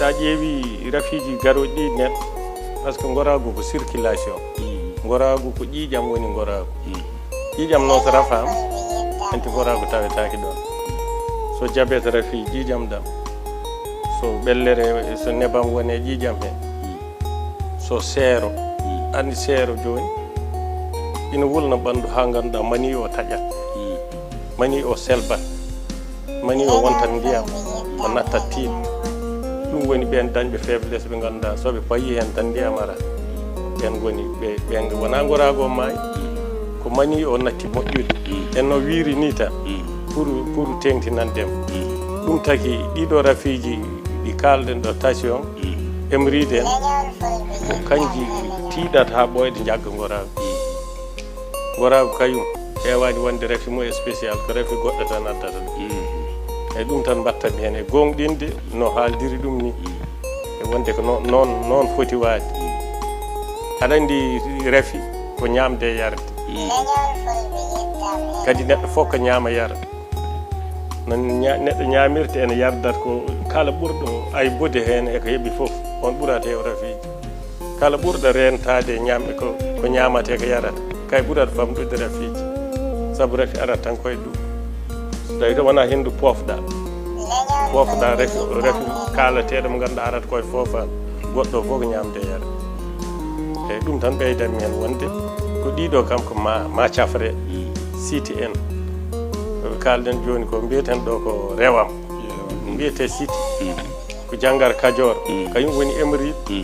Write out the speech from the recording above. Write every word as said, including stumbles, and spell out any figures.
A ƴeewi rafiiji garooji ɗi neɗɗo, parce que ngoraagu ko circulation. Ngoraagu ko ƴiiƴam woni ngoraagu. Ƴiiƴam noon so rafaama, hanti ngoraagu tawetaake ɗoon. So jabet rafii ƴiiƴam ɗam, so ɓellere, so nebam woni e ƴiiƴam he, so seero, anndi seero jooni, ina wulna ɓanndu haa ngannduɗaa mani o taƴat, mani o selbat. Mani o wontat ndiyam, o nattat tiiɗ. Ɗum woni ɓeen dañɓe faiblesse ɓe ngannduɗaa so ɓe payii heen tan ndiyam arat. Ɓeen ngoni ɓe, ɓe wonaa ngoraagu o maayi. Ko mani o natti moƴƴude. En no wiiri ni tan, pour, pour teeŋtinande mo. Ɗum taki ɗiɗo rafiiji ɗi kaalɗen ɗo, tension, hémorroïde en, ko kanji tiiɗata haa ɓooyde njagga ngoraagu. Ngoraagu kayum heewaani wonde rafi mum e spécial, ko rafi goɗɗo tan addata ɗum. E ɗum tan mbaɗta mi heen e gooŋɗinde no haaldiri ɗum ni. E wonde ko noon, noon, noon foti waade. Aɗa anndi rafi ko ñaamde e yarde. Kadi neɗɗo fof ko ñaama yara. No ña-, neɗɗo ñaamirta ene yardat ko kala ɓurɗo aybode heen e ko heɓi fof, on ɓurata heew rafiiji. Kala ɓurɗo reentaade e ñaam-, ko, ko ñaamatee, ko yarata, kay ɓurata famɗude rafiiji. Sabu rafi arat tan koye ɗum. Tawi to wonaa henndu poofɗa. Poofɗa rafi, rafi kaalateeɗo mo ngannduɗaa arat koye foofaan. Goɗɗo fof ko ñaamde e yara. Eyi, ɗum tan ɓeydanmi heen wonde ko ɗiɗo kam ko ma, ma cafre siti en. Ko kaalɗen jooni ko mbiyeten ɗo ko rewam. Mbiyetee siti. Ko janngar Kajoor. Kañum woni hémorroïde.